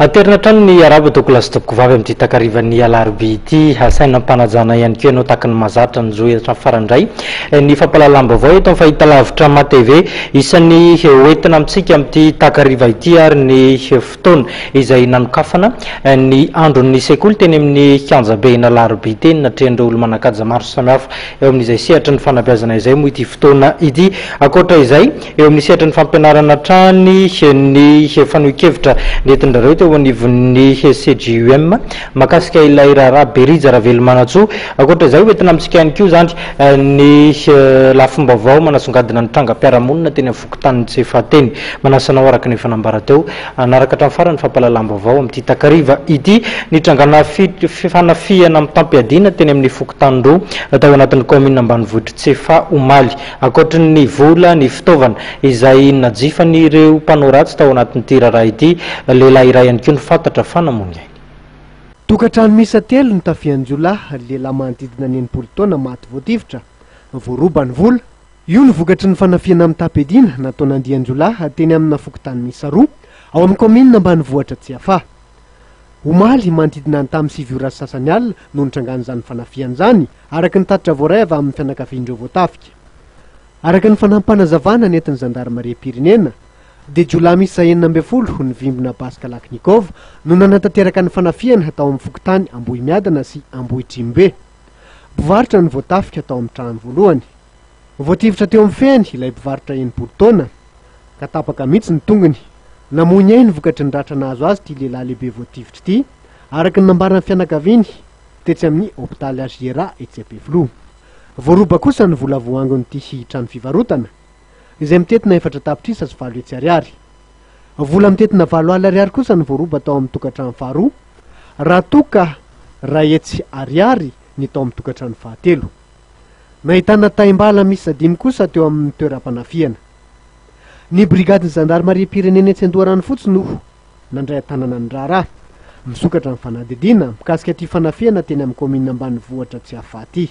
Aterina hatrany ny arahaba tompokolahy sy tompokovavy amin'ity takarivan'ny alarobia ity. Asaina am-panajana ihany koa ianao tahaka ny mahazatra ny zo hatramin'ny farany indray ny fampahalalam-baovao eto amin'ny fahitalavitra MATV. Isan'ny hoentina amintsika amin'ity takariva ity ary ny fotoana izay nanokafana ny andron'ny sekoly teny amin'ny kianjaben'Alarobia teny natrehan'ireo olo-manan-kaja maro samihafa eo amin'izay sehatry ny fanabeazana izay moa ity fotoana ity. Ankoatra izay, Eo amin'ny sehatry ny fampianarana hatrany ny fanohin-kevitra nentin-dRareo teo anivon'ny CGUM mahakasika ilay raharaha Berija Ravelomanantsoa. Ankoatra izay, hoentina amintsika ihany koa izany ny lafim-baovao manasongadina ny trangam-piarahamonina teny amin'ny fokontanin'i Tsefa teny. Manasa anao araka ny efa nambara teo hanaraka hatramin'ny farany ny fampahalalam-baovao amin'ity takariva ity. Nitrangana fanafihana mitam-piadiana teny amin'ny fokontany roa tao anatin'ny kaominina ambanivohitr'i Tsefa omaly. Ankoatry ny vola, ny fitaovana izay najifan'ireo mpanao ratsy tao anatin'ity raharaha ity, lehilahy iray ihany koa no fantatra fa namoy ny ainy. Tokantrano miisa telo notafihan-jiolahy, lehilahy manodidina ny 60 taona maty voatifitra, voaroba ny vola. Io no vokatry ny fanafihana mitam-piadiana nataon'andian-jiolahy teny amina fokontany miisa roa ao amin'ny kaominina ambanivohitra Tsiafahy. Omaly, manodidina ny tamin'ny sivy ora sy sasany alina no nitrangan'izany fanafihana izany, araka ny tatitra voaray avy amin'ny fianakavian'ireo voatafika. Araka ny fanampim-panazavana nentin'ny zandarimariam-pirenena, dia jiolahy miisa 16 nivimbina basy kalachnikov no nanatanteraka ny fanafihana tao amin'ny fokontany Ambohimiadana sy Ambohitrimbe. Mpivarotra no voatafika tao amin'ny trano voalohany. Voatifitra teo amin'ny fehiny ilay mpivarotra 60 taona, ka tapaka mihitsy ny tongony. Namoy ny ainy vokatry ny ratra nahazo azy ity lehilahy lehibe voatifitra ity, araka ny nambaran'ny fianakaviany tetsy amin'ny hopitaly HJRA etsy Ampefiloha. Voaroba kosa ny vola voaangon'ity trano fivarotana, izay mitentina 8 tapitrisa sy 800 ariary. Vola mitentina 80 ariary kosa no voaroba tao amin'ny tokantrano faharoa, raha toa ka 100 ariary ny tao amin'ny tokantrano fahatelo. Nahitana taim-bala miisa dimy kosa teo amin'ny toeram-panafihana. Ny brigadin'ny zandarimariam-pirenena etsy Andoharanofotsy no nandray an-tanana ny raharaha. Misokatra ny fanadihadiana mikasika ity fanafihana teny amin'ny kaominina ambanivohitra Tsiafahy ity.